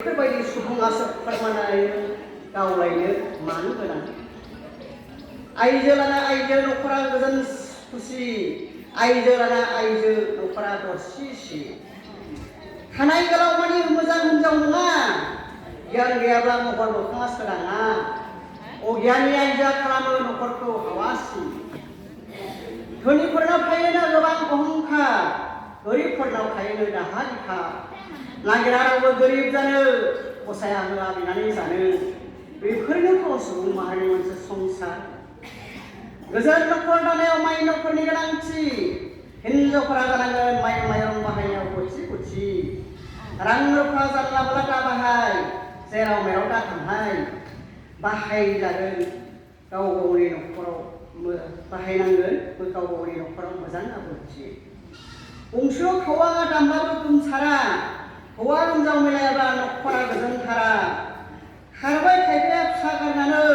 बेफोरबायदि सुबुङासो फोरमायनाय गावलायनो मानो गोनां आइजो लाना आइजो न'खरा गोजोन खुसि आइजो लाना आइजो न'खरा दरसि खानाय गोलाव मानि मोजां हिनजाव नङा गियान गैयाब्ला महर मोखाङा सोदाङा अगियाननि आइजोआ खालामो न'खरखौ हावासि धोनिफोरनाव थायोनो गोबां अहंखार गोरिबफोरनाव थायोनो दाहा दिखा नागिरा रावबो गोरिब जानो गसाया होआ बिनानै जानो बेफोरनोथ' सुबुं माहारिनि मोनसे संसार गोजोन न'खर दानायाव माइनावफोरनि गोनांथि हिनजावफोरा जानांगोन माइरं बाहायनायाव गथि रां रुफा जानला मोनला दा बाहाय जेराव मेराव दा थांनाय बाहायजागोन गाव गावनि न'खराव बाहायनांगोन गाव गावनि न'खराव मोजां आब्रुथि गंसेयाव खावाङा दामबाबो गुमसारा हौवा हिनजाव मिलायाबा न'खरा गोजोनथारा खारबाय खायफाया फिसा गारनानै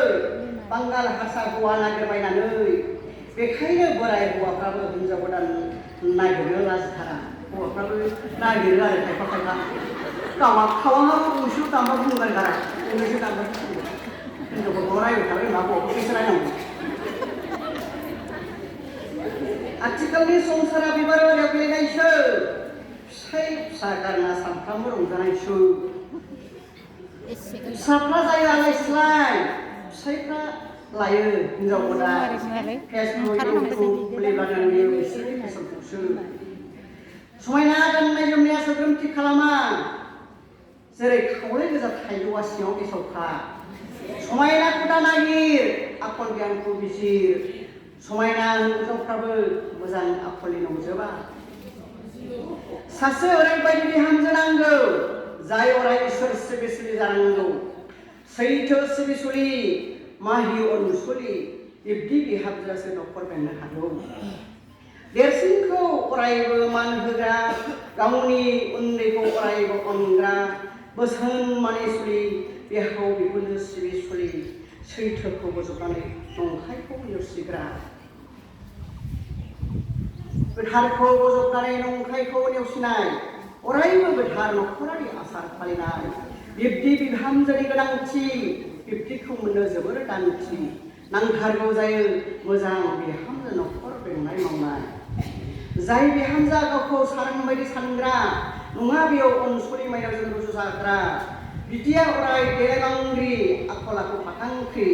बांगाल हारसा हौवा नागिरबायनानै बेखायनो बोराय हौवाफ्राबो हिनजाव गोदान नागिरनो लाजिथारा हौवाफ्राबो नागिरो आरो खायफा खावाङाबो गंसेयाव दामबा बुंगोन गारा गंनैसो दामबा हिनजावफोरखौ रायबाय थाबाय मा हौवाफोरखौसो रायनांगौ आथिखालनि संसारा बिबार गेलेनायसो फिसा गारना सानफ्रामबो रंजानायसो फिसाफ्रा जायो आलाय-सिलाय फिसाइफ्रा लायो हिनजाव गोदान फेसबुक इउटुब खुलिब्लानो नुयो बिसोरनि फेसनखौसो समायना गाननाय जोमनाया सोद्रोमथि खालामा जेरै खावलाय गोजा थाइजौआ सिङाव गेसावखा समायना खुदा नागिर आखल गियानखौ बिजिर समायना हिनजावफ्राबो मोजां आखलनि नंजोबा सासे ओरैबायदि बिहामजो नांगौ जाय अराय इसोर सिबिसुलि जानांगौ सैथो सिबिसुलि माहि अनसुलि बिब्दि बिहामजोआसो न'खर बेंनो हागौ देरसिनखौ अरायबो मान होग्रा गावनि उन्दैखौ अरायबो अनग्रा बोसोन मानिसुलि बिहाव बिखुनजो सिबिसुलि सैथोखौ बोजबनानै नंखायखौ नेवसिग्रा गोथारखौ बोजबनानै नंखायखौ नेवसिनाय अरायबो गोथार न'खरारि आसार फालिनाय बिब्दि बिहामजोनि गोनांथि बिब्दिखौ मोननो जोबोर दानथि नांथारगौ जायो मोजां बिहामजो न'खर बेंनाय मावनाय जाय बिहामजोआ गावखौ सारां बायदि सानग्रा नङा बेयाव अनसुलि माइनावजों रुजुजाग्रा बिदिया अराय गेरेबांग्रि आखल आखु फाखांख्रि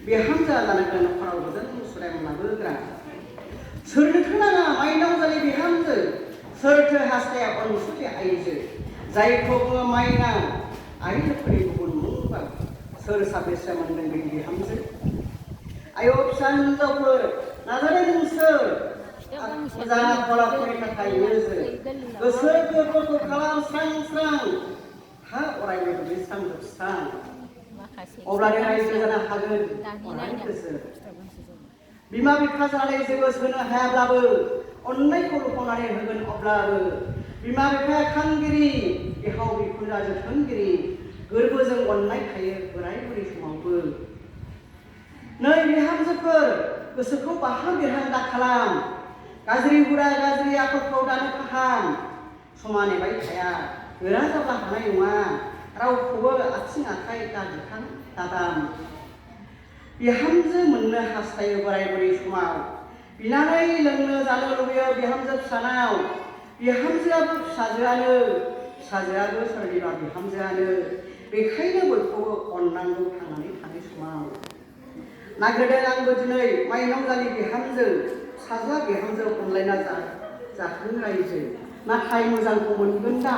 बिहामजोआ जानांगोन न'खराव गोजोन सुदेम लाबोग्रा सोरनोथो नाङा माइनाव जालि बिहामजो सोरथो हास्थाया अनसुलि आइजो जायखौ बुङो माइनाव आइजोफोरनि गुबुन मुंबा सोर साबेसे मोनदों बे बिहामजो आय' फिसा हिनजावफोर नाजानाय नोंसोर मोजां आखल आखुनि थाखाय नोजोर गोसो गोरबोखौ खालाम स्रां हा अरायबो दुगैस्रां लोबस्रां अब्लानो रायजो जानो हागोन अराय गोसो बिमा बिफा जानानै जेबो सोनो हायाब्लाबो अननायखौ लुफावनानै होगोन अब्लाबो बिमा बिफाया खांगिरि बिहाव बिखुनजोआ जोथोनगिरि गोरबोजों अननाय थायो बोराय बुरै समावबो नै बिहामजोफोर गोसोखौ बाहां बिरहां दा खालाम गाज्रि हुदा गाज्रि आखलखौ दानो फाहाम समा नेबाय थाया गोरा जाब्ला हानाय नङा रावखौबो आथिं आखाइ दादिखां दादाम बिहामजो मोननो हास्थायो बोराय बुरै समाव बिनानै लोंनो जानो लुबैयो बिहामजो फिसानाव बिहामजोआबो फिसाजोआबो सोरनिबा बिहामजोआनो बेखायनो बयखौबो अननांगौ थांनानै थानाय समाव नागिरदों आंबो दिनै माइनाव जालि बिहामजो फिसाज्ला बिहामजो अनलायना जाथों रायजो नाथाय मोजांखौ मोनगोन दा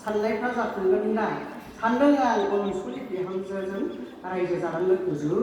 साननायफ्रा जाफुंगोन दा सानदों आं अनसुलि बिहामजोजों रायजो जालांनो गोजो